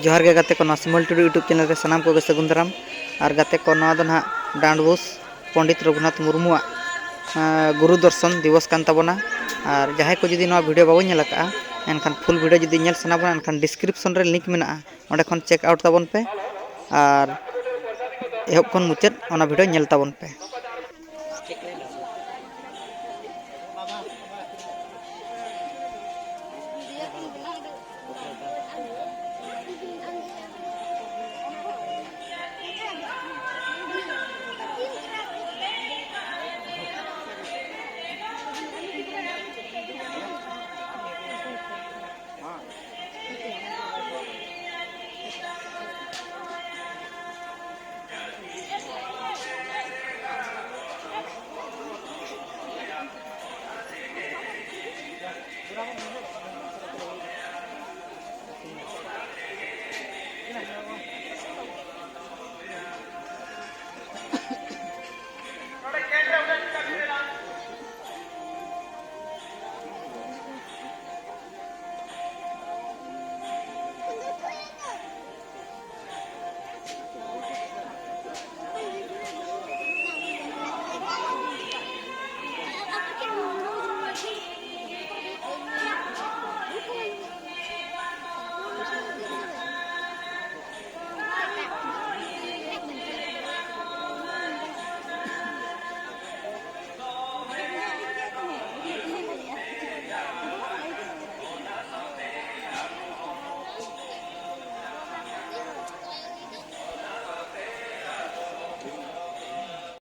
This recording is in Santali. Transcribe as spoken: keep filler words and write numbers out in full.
ᱡᱚᱦᱟᱨ ᱜᱮ ᱜᱟᱛᱮ ᱠᱚ, ᱱᱚᱣᱟ ᱥᱤᱢᱚᱞ ᱴᱩᱰᱩ YouTube ᱪᱮᱱᱮᱞ ᱨᱮ ᱥᱟᱱᱟᱢ ᱠᱚᱜᱮ ᱥᱟᱹᱜᱩᱱ ᱫᱟᱨᱟᱢ᱾ ᱟᱨ ᱜᱟᱛᱮ ᱠᱚ, ᱱᱚᱣᱟ ᱫᱚ ᱱᱟᱦᱟᱜ ᱰᱟᱸᱰᱵᱳᱥ ᱯᱚᱱᱰᱤᱛ ᱨᱚᱜᱷᱩᱱᱟᱛᱷ ᱢᱩᱨᱢᱩᱣᱟᱜ, ᱟᱸ, ᱜᱩᱨᱩ ᱫᱚᱨᱥᱚᱱ ᱫᱤᱵᱚᱥ ᱠᱟᱱ ᱛᱟᱵᱚᱱᱟ᱾ ᱟᱨ ᱡᱟᱦᱟᱸᱭ ᱠᱚ ᱡᱩᱫᱤ ᱱᱚᱣᱟ video ᱵᱟᱵᱚᱱ ᱧᱮᱞ ᱟᱠᱟᱫᱼᱟ, ᱮᱱᱠᱷᱟᱱ full video ᱡᱩᱫᱤ ᱧᱮᱞ ᱥᱟᱱᱟ ᱵᱚᱱᱟ, ᱮᱱᱠᱷᱟᱱ description ᱨᱮ link ᱢᱮᱱᱟᱜᱼᱟ, ᱚᱸᱰᱮ ᱠᱷᱚᱱ check out ᱛᱟᱵᱚᱱ ᱯᱮ᱾ ᱟᱨ ᱮᱦᱚᱵ ᱠᱷᱚᱱ ᱢᱩᱪᱟᱹᱫ ᱚᱱᱟ video ᱧᱮᱞ ᱛᱟᱵᱚᱱ ᱯᱮ᱾